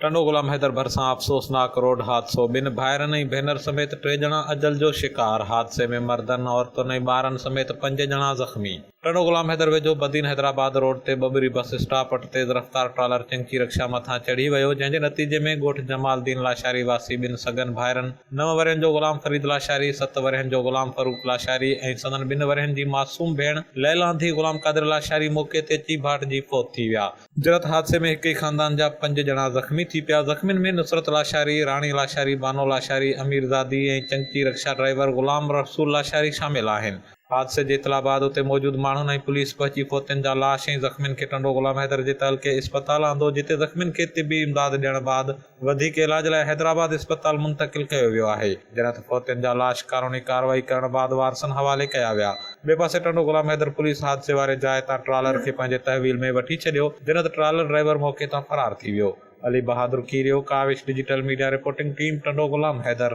ٽنڊو غلام حيدر ڀرسان افسوسناڪ روڊ حادثو، ٻن ڀائرن ۽ ڀينر سميت ٽي ڄڻا اجل جو شڪار، حادثي ۾ مردن، عورتن ۽ ٻارن سميت پنج ڄڻا زخمي. ٽنڊو غلام حيدر ويجهو بدين حيدرآباد روڊ تي ٻٻري بس اسٽاپ وٽ تيز رفتار ٽرالر چنگچي رڪشا مٿان چڙهي ويو، جنهن جي نتيجي ۾ ڳوٺ جمال دين لاشاري واسي ٻن سڳن ڀائرن نو ورهين جو غلام فريد لاشاري، ست ورهين جو غلام فاروق لاشاري ۽ سندن ٻن ورهين جي معصوم ڀيڻ ليلان ڌيء غلام قادر لاشاري موقعي تي چيڀاٽجي فوت ٿي ويا. جرئت حادثي ۾ هڪ ئي خاندان جا پنج ڄڻا زخمي ٿي پيا، زخمين ۾ نصرت لاشاري، راڻي لاشاري، بانو لاشاري، امير زادي ۽ چنگچي رڪشا ڊرائيور غلام رسول لاشاري شامل آهن. حادثي جي اطلاع بعد اتي موجود ماڻهن ۽ پوليس پهچي فوتين جا لاش ۽ زخمين کي ٽنڊو غلام حيدر جي تعلقي اسپتال آندو جتي زخمين کي طبي امداد ڏيڻ بعد وڌيڪ علاج لاء حيدرآباد اسپتال منتقل ڪيو ويو آهي، جڏهن ته فوتين جا لاش قانوني ڪارروائي ڪرڻ بعد وارثن حوالي ڪيا ويا. ٻئي پاسي ٽنڊو غلام حيدر پوليس حادثي واري جاء تان ٽرالر کي پنهنجي تحويل ۾ وٺي ڇڏيو، جڏهن ته ٽرالر ڊرائيور موقعي تان فرار ٿي ويو. Ali Bahadur Kerio, Kawish digital media reporting team, Tando Ghulam Haider.